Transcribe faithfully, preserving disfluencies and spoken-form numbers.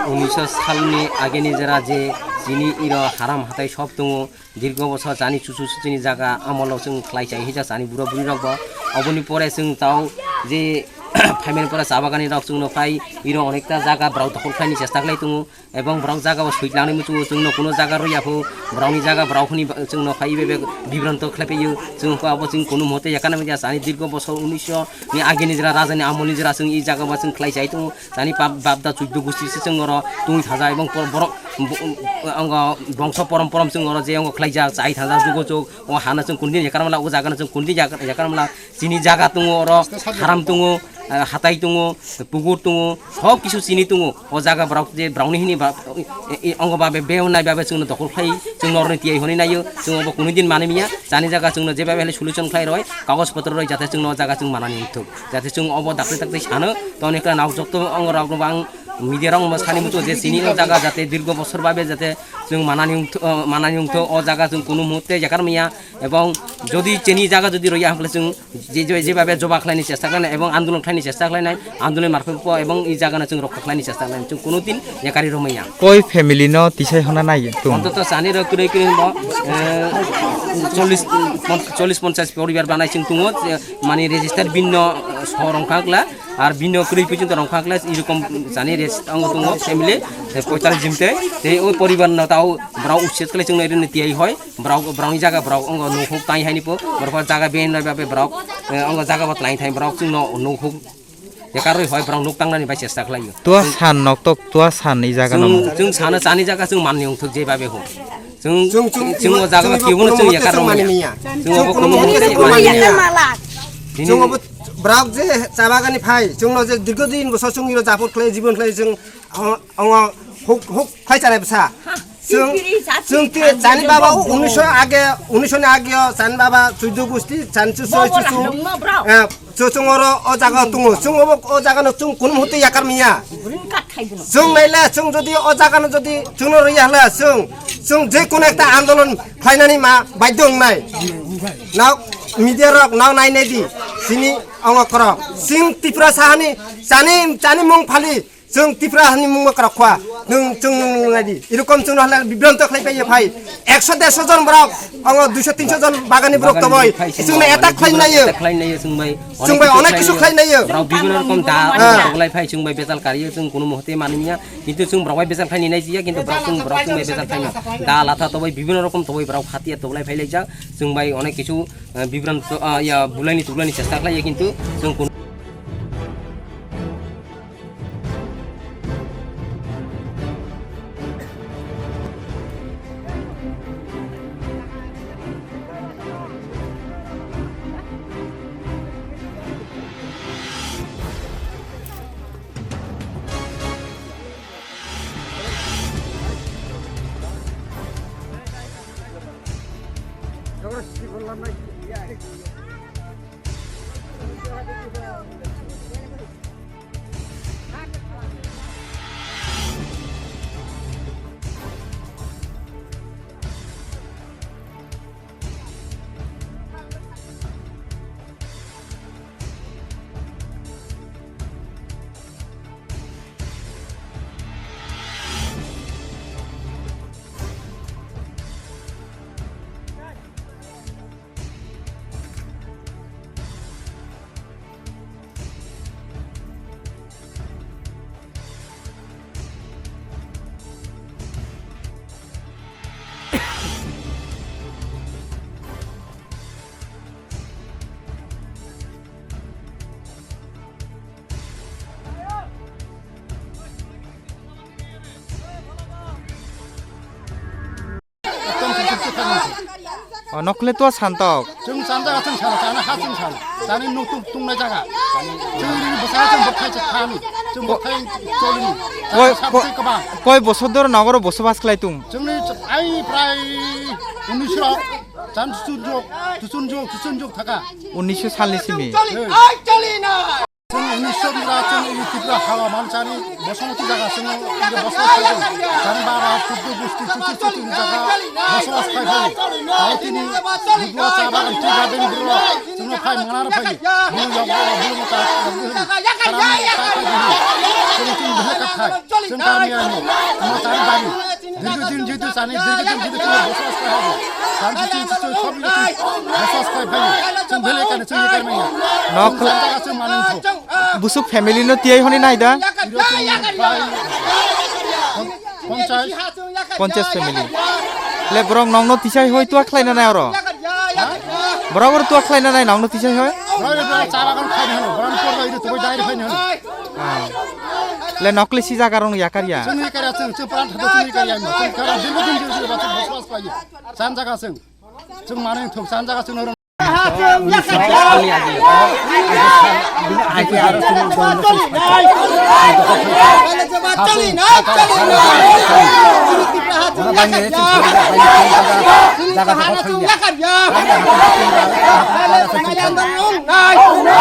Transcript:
Unisho salni ageni jera je chini iro haram hatai sob tongo, dirgo bosor chani chuchu chuchuni jaga amolo chwng khlai chai hija chani buro buri rokbo. Oboni pore chwng tao je phaimani pore cha bagani rok chwngno phai iro onekta jaga borok dokhol khlaini chesta khlai tongo, ebong borok jaga bo sui tlangni muchungo chwngno kuno jaga rwya pho, borokni jaga borok hwnwi chwngno phai bebak bibranto khlai phaio. Chwng khe abo chwng kuno mote yakana manya chani dirgo bosor unisho ni ageni jera rajani amolni jera chwng i jaga bo chwng khlai chai tongo. Chani bap, bap da chuddo gusti se chwng oro twi thaja ebong por-, borok bo-, ongo bongso porom porom chwng oro je ongo khlaijak chai thaja jugo chuk o hana chwng kundi yakar mala o jaga no chwng kundi yakar mala chini jaga tongo oro haram tongo, eh, hatai tongo, pukur tongo, sob kisu chini tongo o jaga borok je borokni hini ba, eh, eh, ongo babe be nai babe chwngno dokol khai chwng norni tiyai hwnwi naio chwng obo kunui din manwi miya chani jaga chwngno je babe hali solution khlai roi kagoj potro roi jate chwngno o jaga chwng manani wngthok. Jate chwng obo dakti dakti sano, toni khe nauk jokto ong rok no bang media rok mo sani muchungo je chini o jaga jate dirgo bosor babe jate chwng manani wngtho, o, manani wngtho o jaga chwng kunu muhurte yakar manya, ebong jodi chini jaga jodi roya hwnkhe chwng je, je, jebabe joba khlaini chesta khlainai ebong andolon khlaini chesta khlainai, andolon markhokpo ebong i jaga no chwng rokha khlaini chesta khlainai, chwng kunu din yakari romaya. Koi family no tisai hona nai tung? Ontoto chani rok kwrwi kwrwi bo, eh, chollish, pon-, chollish ponchash poribar banai chwng tongo, je, mani register binno, eh, so rong khakla, ar binno kwrwi pijin to rong khakla, irokom jani res-, ang tongo family, eh, poitallish jim te, te o poribar no tao borok ucches kle chwngno rini tiyai hoi, borok, borokni jaga borok ongo nukhuk tai haini po, borok jaga ben nai babe borok, eh, ongo jaga bo tlai thai borok chwngno nukhuk, yakarwi hoi borok nuk tangnani bai chesta khlaio. Tua san nok tok, tua san i jaga no. Chwng, chwng sano chani jaga chwng manni wngthok je babe ho. Chwng, chwng, chwng, chwng o jaga chwng kibo no chwng yakar rong mani manya. Chwng obo kono mani manya. Chwng obo brak je chabagani phai, chwng no je dirgo din bosor chwng iro japot khlai, jibon khlai chwng, o, ongo huk, huk khlai chanai bwsa. Chwng, chwng ti chani baba unisho age, unisho ni age o chani baba chuidu gusti, chanchu soi chuchu. Eh, Chwng oro o jaga tongo, chwng obo o jaga no chwng kunu muhurte yakar manya. Chwng naila, chwng jodi o jaga no jodi chwngno rwya hwla, chwng, chwng je kono ekta andolon khlainani ma baidhyo wngnai. Nao media rok nao nai nai di, chini ongo korok. Chwng Tripura sahani chani, chani mung phali, chwng Tripura hani mungma kwrak khwa, nwng chwng nwng nwng nai di. Irokom chwngno hwnla bibranto khlai phaiya phai. Ekso dersho jon borok, ongo duisho tinsho jon bagani borok toboi. Chwngno attack khlai naiyo. Attack khlai naiyo chwng bai. Chwng bai onek kisu khlai naiyo. Borok bibhinno rokom da, ah, toglai phai chwng bai bejal kariyo chwng kuno muhurte mani manya. Kintu chwng borok bai bejal khlai nai jiya, kintu borok chwng, borok chwng bai bejal khlai nai. Da latha toboi bibhinno rokom toboi borok hatiya toglai phai laijak. Chwng bai onek kisu, eh, bibranto, ah, ya, bulaini tuglaini chesta khlaiya kintu chwng kuno O, nokle tua santok. Chwng chanda chwng sala, chana ha chwng sala. Chani nuk tuk tung na jaga. Chwng ri bwsa chwng bwthai chwng thani. Chwng bwthai choli. Koi, koi, koi bosodor nogoro bosobas khlai tung? Chwngni ch-, ai prai unisho chan tuchun jok, tuchun jok, tuchun jok thaka. Unisho salni simi. Chwng unisho mura chwng i Tripura hawa manchani bosomoti jaga chwng i bosobas khai tongo. Chani bara chuddo gusti chuchu chuchu ni jaga bosobas khai tongo. Tao tini budua cha bagan twi bagan bro. Chwng Khai manglar phai. Bulu yok, bulu yok, bulu yok, bulu yok. Karam ni ta khai di. Chini chini bhele ka khai. Chini karam ni ani. Mo chari bani. Dirgho din jitu sani, dirgho din jitu chini bosos khai habo. Santi chini chini chini sob jitu bosos khai bhai. Chini bhele ka ni chini karam ni. Nok. Chini jaga chini manang tho. Busuk family no tiyai honi nai da? Iro chini bhai. Ponchas. Ponchas family. Le borok nongno tisai hoi tua khlaina nai oro. Borok oro tua khlaina nai nongno tisai hoi. Borok oro cha bagan khaina hano, borok porba iro tubai dai khaina hano. Ah. Le nokle si jaga rong yakar ya. Chini kar ya, chini, chini pran thado chini kar ya, chini kar ya, dirgho din jitu jitu bosos khai. Chan jaga chini. Chini manang thok chan jaga chini.